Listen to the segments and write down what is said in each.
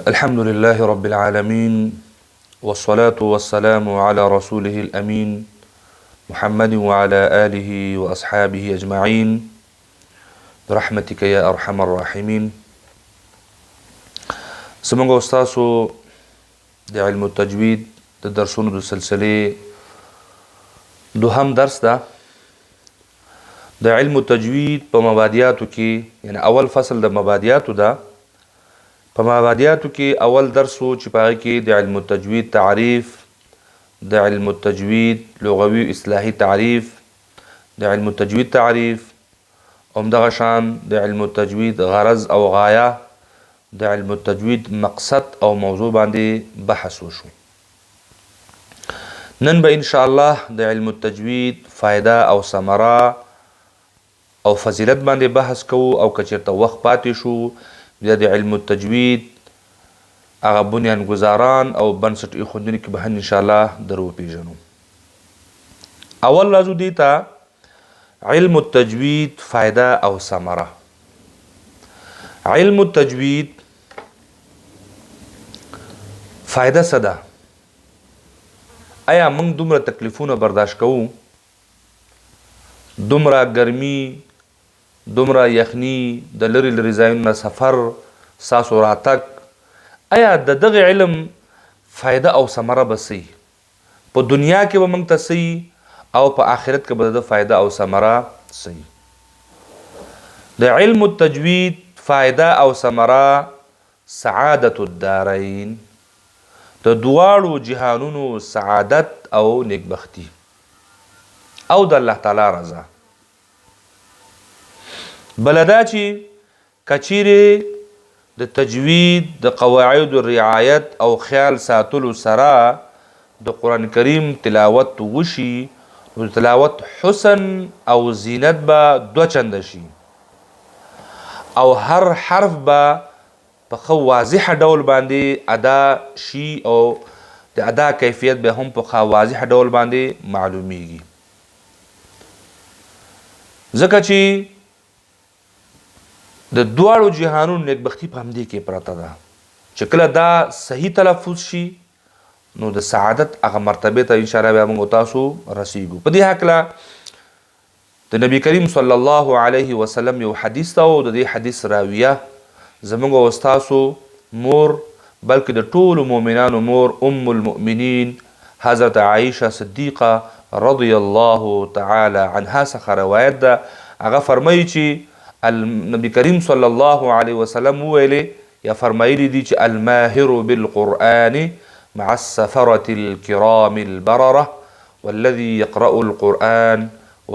الحمد لله رب العالمين والصلاة والسلام على رسوله الأمين محمد وعلى آله وأصحابه أجمعين برحمتك يا أرحم الراحمين. زمونږ او ستاسو د علم التجوید د درسونو د سلسلې دوهم درس ده. د علم التجوید په مبادیاتو کې، یعنی اول فصل د مبادیاتو ده، په مبادیاتو کې اول درس و چې په هغه کې د علم التجوید تعریف، د علم التجوید لغوي اصلاحي تعریف، د علم التجوید تعریف، همدغه شان د علم التجوید غرض او غایه، د علم التجوید مقصد او موضوع باندې بحث وشو. نن به ان شاء الله د علم التجوید فایده او ثمره او فضیلت باندې بحث کوو، او که چېرته وخت پاتې شو بیا د علم التجوید هغه بنیانګذاران او بنسټ ایښودونکي به هم ان شاء الله در وپېژنو. اول راځو دې ته، علم التجوید فایده او ثمره. علم التجوید فایده څه ده؟ آیا موږ دومره تکلیفونه برداشت کوو، دومره ګرمي، دومره یخني، د لرې لرې ځایونو نه سفر، ستاسو راتګ، آیا د دغه علم فایده او ثمره به څه وي؟ په دنیا کې به موږ ته څه وي او په آخرت کې به د ده فایده او ثمره څه وي؟ د علم التجوید فایده او ثمره سعادت الدارین، د دواړو جهانونو سعادت او نیکبختی او د الله تعالی رضا. بله دا چې که چیرې د تجوید د قواعدو رعایت او خیال ساتلو سره د قرآن کریم تلاوت وشي، نو د تلاوت حسن او زینت به دوه چنده شي او هر حرف به په ښه واضح ډول باندې ادا شي او د ادا کیفیت به هم په ښه واضح ډول باندې معلومیږي، ځکه چې د دواړو جهانونو نیکبختي په همدې کې پرته ده چې کله دا صحیح تلفظ شي نو د سعادت هغه مرتبه ته ان شاء الله بیا موږ تاسو رسیږو. په دې هکله د نبی کریم صلی الله علیه وسلم یو حدیث ده او د دې حدیث راویه زموږ او ستاسو مور، بلکې د ټولو مؤمنانو مور، ام المؤمنین حضرت عائشه صدیقه رضی الله تعالی عنها څخه روایت ده. هغه فرمایي چې نبی کریم صلی الله علیه وسلم وویلې یا فرمایلی دي چې الماهر بالقرآن مع السفرة الكرام البررة والذي يقرأ القرآن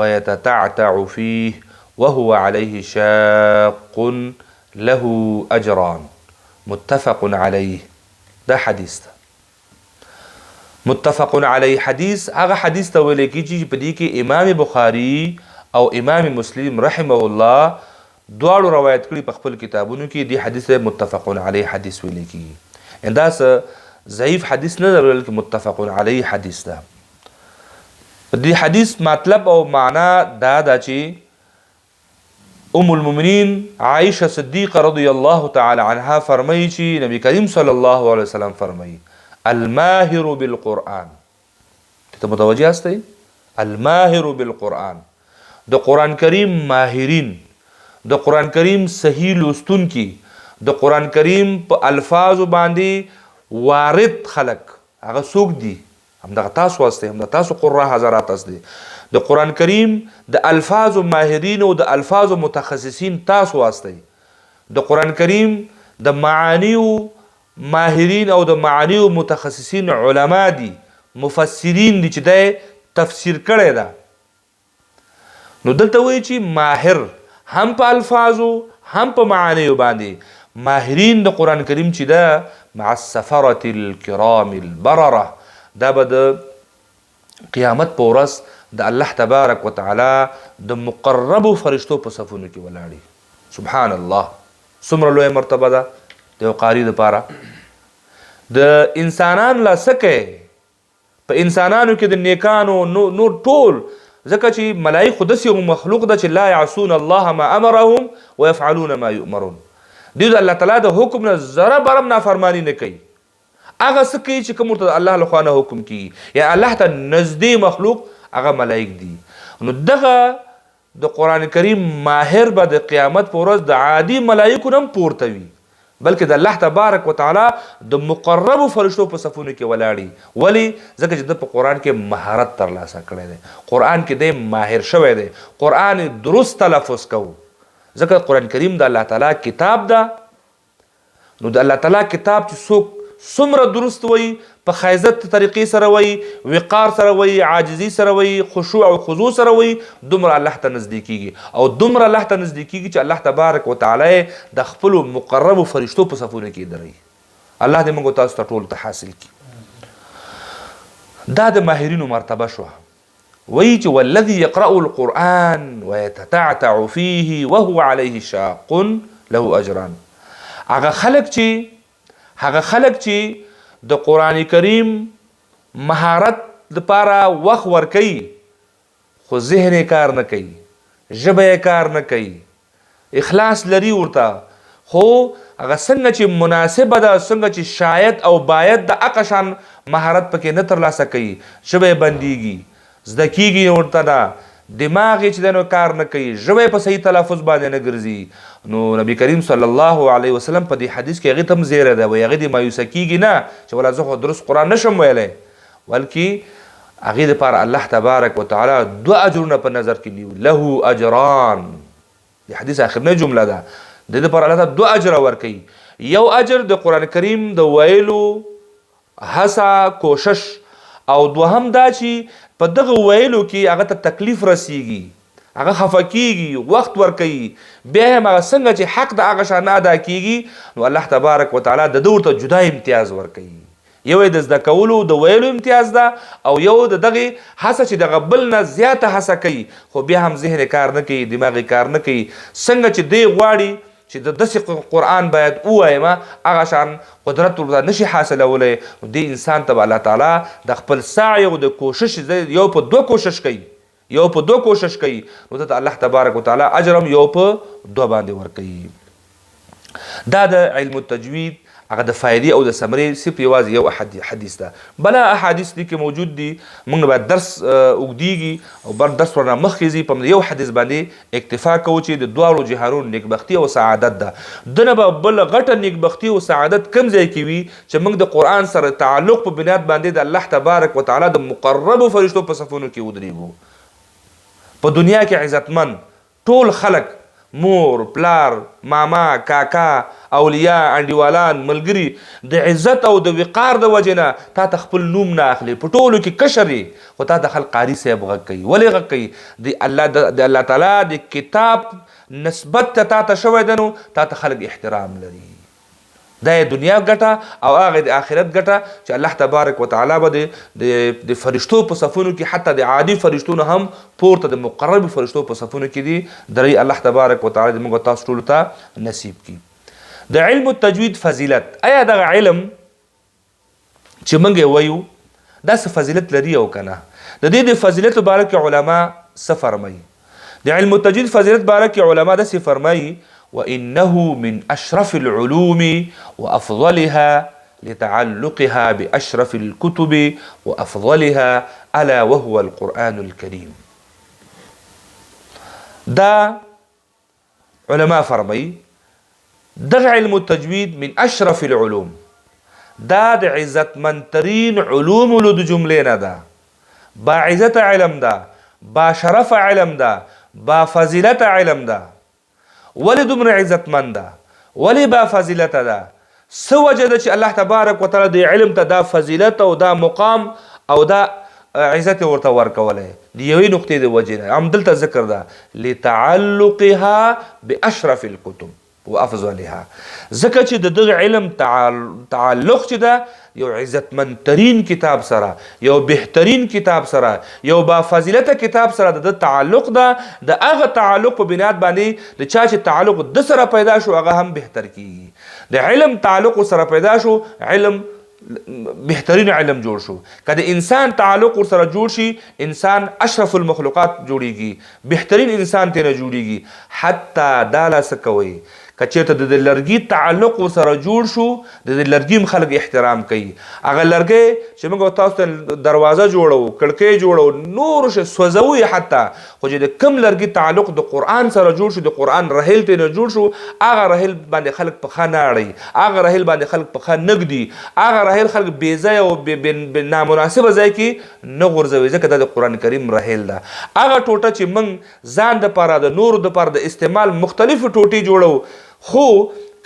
ويتتعتع فيه وهو عليه شاق له أجران، متفق عليه. دا حدیث ده، متفق علیه حدیث هغه حدیث ته ویل کیږي چې په دې کې امام بخاری او امام مسلم رحمه الله دواړو روایت کړي په خپل کتابونو کې. دې حدیث ته متفق علیه حدیث ویل کیږي. دا څه ضعیف حدیث نه ده، بلکې متفق علیه حدیث ده. په دې حدیث مطلب او معنا دا ده چې ام المؤمنین عائشه صدیقه رضی الله تعالی عنها فرمایي چې نبی کریم صلی الله علیه وسلم فرمایي الماهر بالقرآن، ته متوجه یاستئ؟ الماهر بالقرآن، د قرآن کریم ماهرین، د قرآن کریم صحیح لوستونکي، د قرآن کریم په الفاظو باندې وارد خلک هغه څوک دي؟ همدغه تاسو هستئ، همدغه تاسو قرا حضرات هستئ. د قرآن کریم د الفاظو ماهرین او د الفاظو متخصصین تاسو هستئ. د قرآن کریم د معانیو ماهرین او د معانیو متخصصین علما دي، مفسرین دي چې دا تفسیر کړی ده. نو دلته وایي چې ماهر هم په الفاظو هم په معانیو باندې ماهرین د قرآن کریم چې ده مع السفرة الكرام البرره، دا به د قیامت په ورځ د الله تبارک وتعالی د مقربو فرشتو په صفونو کې ولاړي. سبحان الله، څومره لویه مرتبه ده د یو قاري دپاره. د انسانانو لا څه کوي؟ په انسانانو کې د نیکانو نور ټول، ځکه چې ملائک خو داسې یو مخلوق ده چې لا يعصون الله ما امرهم ويفعلون ما يؤمرون. دوی د الله تعالی د حکم نه ذره برم نافرمانی نه کوي، هغه څه کوي چې کوم ورته د الله له خوا نه حکم کیږي، یا الله ته نږدې مخلوق هغه ملائک دي. نو دغه د قرآن کریم ماهر به د قیامت په ورځ د عادي ملائکو نه هم پورته وي، بلکې د الله تبارک وتعالی د مقربو فرشتو په صفونو کې ولاړي. ولې؟ ځکه چې ده په قرآن کې مهارت ترلاسه کړی دی، قرآن کې دی ماهر شوی دی، قرآن یې درست تلفظ کوو، ځکه قرآن کریم د الله تعالی کتاب ده. نو د الله تعالی کتاب چې څوک څومره درست وایي، په ښایزت طریقې سره وایي، وقار سره وایي، عاجزي سره وایي، خشوع او خضوع سره وایي، دومره الله ته نږدې کیږي، او دومره الله ته نږدې کیږي چې الله تبارک وتعالی یې د خپلو مقربو فرشتو په صفونو کې دروي. الله دې موږ تاسو ته ټولو ته حاصل کړي. دا د ماهرینو مرتبه شوه. وایي چې والذي يقرأ القرآن ويتتعتع فيه وهو عليه شاق له اجران. هغه خلک چې هغه خلک چې د قرآن کریم مهارت لپاره وخت ورکوي، خو ذهن یې کار نه کوي، ژبه یې کار نه کوي، اخلاص لري ورته، خو هغه څنګه چې مناسبه ده، څنګه چې شاید او باید د هغه شان مهارت پکې نه ترلاسه کوي، ژبه یې بندیږي، زده کیږي ورته نه، دماغ یې چې دی نو کار نه کوي، ژبه یې په صحیح تلفظ باندې نه ګرځي. نو نبی کریم صلی الله علیه وسلم په دې حدیث کې هغې ته هم زیری دی، وایي هغې دې مایوسه کیږي نه چې ولا زه خو درست قرآن نشم ویلی، بلکې هغې دپاره الله تبارک وتعالی دوه اجرونه په نظر کې نیو، له اجران. د حدیث اخرنۍ جمله ده، د دې لپاره الله تعالی دوه اجره ورکوي. یو اجر د قرآن کریم د ویلو هڅه کوشش، او دوهم دا چې په دغه ویلو کې هغه ته تکلیف رسیږي، هغه خفه کیږي، وخت ورکوي، بیا هم هغه څنګه چې حق د هغه شان نه ادا کیږي، نو الله تبارک وتعالی د ده ورته جدا امتیاز ورکوي. یو یې د زده کولو د ویلو امتیاز ده، او یو د دغې هڅه چې دغه بل نه زیاته هڅه کوي، خو بیا هم ذهن یې کار نه کوي، دماغ یې کار نه کوي، څنګه چې دی غواړي چې د داسې قرآن باید ووایم، هغه شان قدرت ورته نشي حاصلولی. نو دې انسان ته به الله تعالی د خپل سعی او د کوشش یو په دوه کوشش کوي، یو په دوه کوشش کوي، نو ته الله تبارک وتعالی اجر هم یو په دوه باندې ورکوي. دا د علم التجوید هغه د فائدې او د ثمرې صرف یوازې یو حدیث ده، بلا احادیث دي کې موجود دي. موږ باید درس اوږدیږي او بر درس ورنه مخکې ځي، په یو حدیث باندې اکتفا کوو چې د دواړو جهانونو نیکبختي او سعادت ده. دنه به بل غټه نیکبختي او سعادت کم ځای کې وي چې موږ د قرآن سره تعلق په بنیاد باندې د الله تبارک وتعالی د مقربو فرشتو په صفونو کې ودرېږو. په دنیا کې عزتمن ټول خلک، مور، پلار، ماما، کاکا، اولیا، انډیوالان، ملګري د عزت او د وقار د وجې نه تا ته خپل نوم نه اخلي، په ټولو کې کشر یې، خو تا ته خلک قاري صاحب غږ کوي. ولې غږ کوي؟ د الله د الله تعالی د کتاب نسبت ته تا ته شوی دی، نو تا ته خلک احترام لري. دا یې دنیا ګټه او هغه د آخرت ګټه چې الله تبارک وتعالی به د فرشتو په صفونو کې، حتی د عادي فرشتو نه هم پورته د مقرب فرشتو په صفونو کې دي درې. الله تبارک وتعالی دې موږ تاسو ټولو ته نصیب کړي. د علم التجوید فضیلت، آیا دغه علم چې موږ یې وایو دا څه فضیلت لري او که نه؟ د دې د فضیلت باره کې علما څه فرمایي؟ د علم التجوید فضیلت باره کې علما داسې فرمایي: وانه من اشرف العلوم وافضلها لتعلقها باشرف الكتب وافضلها الا وهو القرآن الكريم. دا علما فرمایي دغه علم التجوید من اشرف العلوم، دا د عزتمندترین علومو د جملې نه ده، با عزت علم ده، با شرف علم ده، با فضیلت علم ده. ولې دومره عزتمند ده؟ ولې با فضیلت ده؟ څه وجه ده چې الله تبارک وتعالی د علم ته دا فضیلت او دا مقام او دا عزت ورته ورکولی؟ د یوې نقطې د وجې نه همدلته ذکر ده، لتعلقها باشرف الكتب وافضلها، ځکه چې د دغه علم تعلق چې ده یو عزتمند ترین کتاب سره، یو بهترین کتاب سره، یو با فضیلت کتاب سره د تعلق ده. د هغه تعلق په بنیاد باندې د چا چې تعلق د سره پیدا شو هغه هم بهتر کیږي. د علم تعلق سره پیدا شو، علم بهترین علم جوړ شو. که د انسان تعلق ورسره جوړ شي، انسان اشرف المخلوقات جوړیږي، بهترین انسان ترې نه جوړیږي. حتی دا لا څه کوئ، که چېرته د لرګي تعلق ورسره جوړ شو، د دې لرګي هم خلک احترام کوي. هغه لرګی چې موږ تاسو ته دروازه جوړو، کړکۍ جوړو، نور شي سوځوو یې حتی، خو چې د کم لرګي تعلق د قرآن سره جوړ شو، د قرآن رحیل ته نه جوړ شو، هغه رحیل باندې خلک پښه نه اړوي، هغه رحیل باندې خلک پښه نه ږدي، هغه رحیل خلک بې ځایه او بې نامناسبه ځای کې نه غورځوي، ځکه دا د قرآن کریم رحیل ده. هغه ټوټه چې موږ ځان دپاره، د نورو دپاره د استعمال مختلفې ټوټې جوړو، خو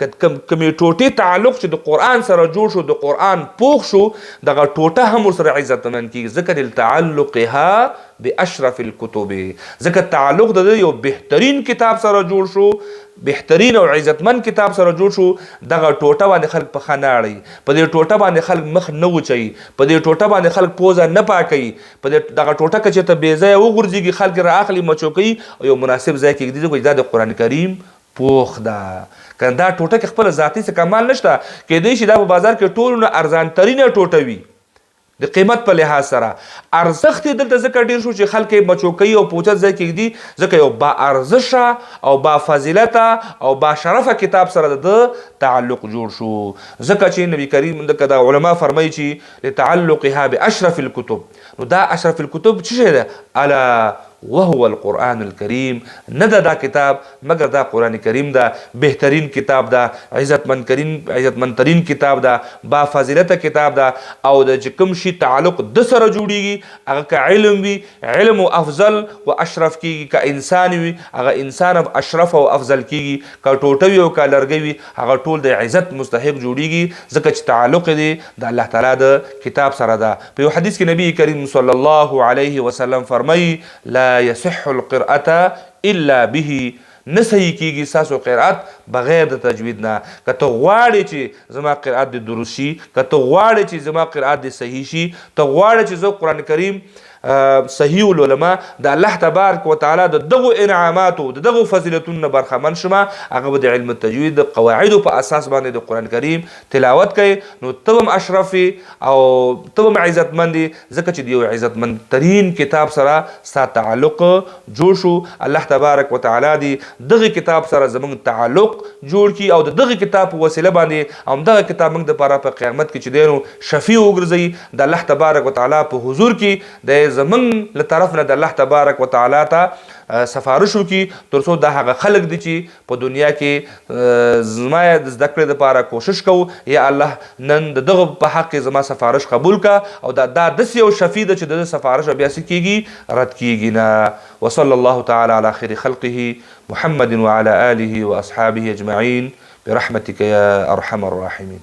کومې ټوټې تعلق چې د قرآن سره جوړ شو، د قرآن پوخ شو، دغه ټوټه هم ورسره عزتمند کیږي، ځکه لتعلقها باشرف الکتب، ځکه تعلق د یو بهترین کتاب سره جوړ شو، بهترین او عزتمند کتاب سره جوړ شو، دغه ټوټه باندې خلک پښه نه اړوي، په دې ټوټه باندې خلک مخ نه وچوي، په دې ټوټه باندې خلک پوزه نه پاکوي، په دې دغه ټوټه که چېرته بې ځایه وغورځېږي، خلک یې رااخلي، مچوکوي او یو مناسب ځای کې ږدي، ځکه چې دا د قرآن کریم پوخ ده. که دا ټوټه کې خپله ذاتي څه کمال نشته، کېدای شي دا په بازار کې ټولو نه ارزان ترینه ټوټه وي د قیمت په لحاظ سره، ارزښت یې دلته ځکه ډېر شو چې خلک یې مچوکوي او په اوچت ځای کې ږدي، ځکه یو با ارزشه او با فضیلته او با شرفه کتاب سره د ده تعلق جوړ شو. ځکه چې نبی کریم دغه دا علما فرمایي چې لتعلقها باشرف الکتب، نو دا اشرف الکتب څه شی ده؟ الا وهو القرآن الكريم. نه ده دا کتاب مګر دا قرآن کریم ده، بهترین کتاب ده، عزتمند ترین کتاب ده، با فضیلته کتاب ده، او د چې کوم شي تعلق د سره جوړیږي هغه که علم وي، علم او افضل و اشرف کیږي، که انسان وي هغه انسان هم اشرف او افضل کیږي، که ټوټه وي او که لرګی وي هغه ټول د عزت مستحق جوړیږي، ځکه چې تعلق یې دی د الله تعالی د کتاب سره ده. په یو حدیث کې نبی کریم صلی الله علیه وسلم فرمایي لا يصح القراءة الا به، نه صحیح کیږي ستاسو قرائت بغیر د تجوید نه. که ته غواړې چې زما قرائت دې درست شي، که ته غواړې چې زما قرائت دې صحیح شي، ته غواړې چې زه قرآن کریم صحیح ولولم، د الله تبارک وتعالی د دغو انعاماتو د دغو فضیلتونو نه برخمن شم، هغه به د علم التجوید د قواعدو په اساس باندې د قرآن کریم تلاوت کوي، نو ته به هم اشرف یې او ته به هم عزتمند یې، ځکه چې د یو عزتمند ترین کتاب سره ستا تعلق جوړ شو. الله تبارک وتعالی دې دغه کتاب سره زموږ تعلق جوړ کړي او د دغه کتاب په وسیله باندې همدغه کتاب موږ دپاره په قیامت کې چې دی نو شفیع وګرځوي، د الله تبارک وتعالی په حضور کې د زموږ له طرف نه د الله تبارک وتعالی ته سفارش وکړي، تر څو دا هغه خلک دي چې په دنیا کې زما د زده کړې دپاره کوشش کوو، یا الله نن د دغه په حق کې زما سفارش قبول کا، او دا داسې یو شفیع ده چې د ده سفارش به بیا څه کېږي؟ رد کېږي نه. وصلی الله تعالی علی خیر خلقه محمد وعلى آله وأصحابه أجمعين برحمتك يا أرحم الراحمين.